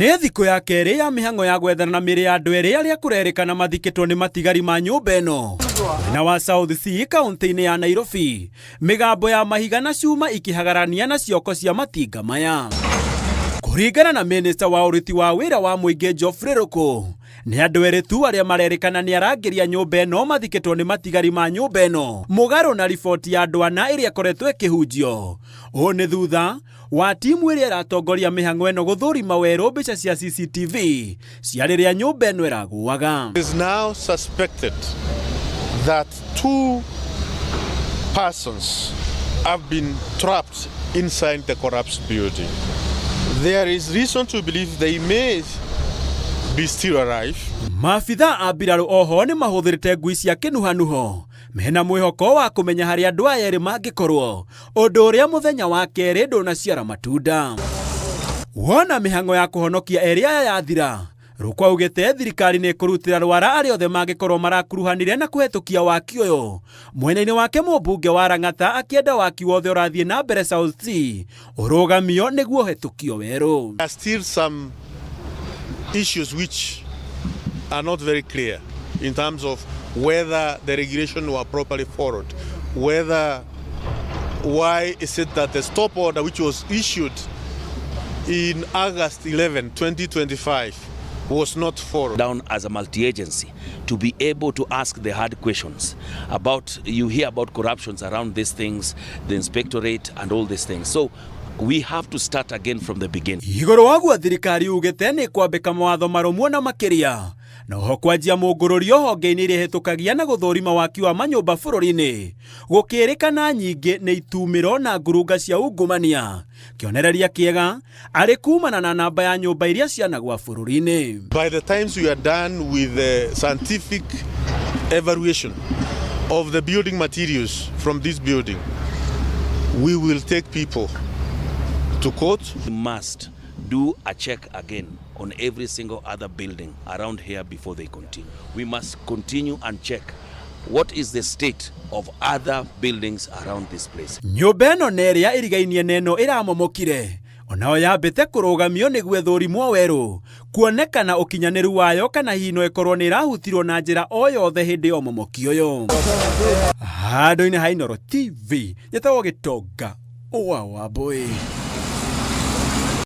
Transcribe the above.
Nĩ thikũ ya kerĩ ya mĩhang'o ya gwethana na mĩĩrĩ ya andũ erĩ arĩa kũrerĩkana mathikĩtwo nĩ matigari ma nyũmba ĩno mwena wa South C kaũntĩ-inĩ ya Nairobi. Mĩgambo ya mahiga na cuma ikĩhagarania na cioko cia matinga maya. Kũringana na minista wa ũruti wa wĩra wa mũingĩ Geoffrey Ruku, nĩ andũ erĩ tu arĩa marerĩkana nĩ arangĩri a nyũmba ĩno mathikĩtwo nĩ matigari ma nyũmba ĩno, mũgarũ na riboti ya andũ ana ĩrĩa ĩkoretwo ĩkĩhunjio. Ũũ nĩ thutha wa timu ĩrĩa ĩratongoria mĩhang'o ĩno gũthũrima werũ mbica cia CCTV cia rĩrĩa nyũmba ĩno ĩragũaga. It is now suspected that two persons have been trapped inside the collapsed building. There is reason to believe they may be still alive. Maabithaa a mbirarũ oho nĩ mahũthĩrĩte ngui cia kĩnuhanuho mena mwĩhoko wa kũmenya harĩa andũ aya erĩ mangĩkorwo, ũndũ ũrĩa mũthenya wa kerĩ ndũnaciara matunda. Wona mĩhang'o ya kũhonokia erĩ aya yathira, Ruku augĩte thirikari nĩ ĩkũrutĩra rwara arĩa othe mangĩkorwo marakuruhanire na kũhetũkia waki ũyũ. Mwena-inĩ wake mũmbunge wa Lang'ata akĩenda waki wothe ũrathiĩ na mbere South C ũrũgamio nĩguo ũhetũkio werũ. There are still some issues which are not very clear in terms of whether the regulation were properly followed, whether why is it that the stop order which was issued in August 11, 2025 was not followed. Down as a multi-agency to be able to ask the hard questions about, you hear about corruptions around these things, the inspectorate and all these things. So we have to start again from the beginning. Igũrũ wa guo thirikari ugĩte nĩ kwambĩka mawatho marũmu na makĩria na oho kwanjia mũngũrũrio honge-inĩ iria ihĩtũkagia na gũthũrima waki wa manyũmba bũrũri-inĩ gũkĩrĩkana nyingĩ nĩ itumĩro na ngurunga cia ungumania kĩonereria kĩega arĩ kumana na namba ya nyũmba iria cianagwa bũrũri-inĩ. By the times we are done with the scientific evaluation of the building materials from this building, we will take people to court. We must do a check again on every single other building around here before they continue. We must continue and check what is the state of other buildings around this place. Nyũmba ĩno na ĩrĩa ĩrigainie na ĩno ĩramomokire onao yambĩte kũrũgamio nĩguo ĩthũrimwo werũ kuonekana ũkinyanĩru wayo kana hihi no ĩkorwo nĩ ĩrahutirwo na njĩra o yothe hĩndĩ ya ũmomoki ũyũ. Handũ-inĩ ha Inooro TV, njĩtagwo Gĩtonga wa Wambũi.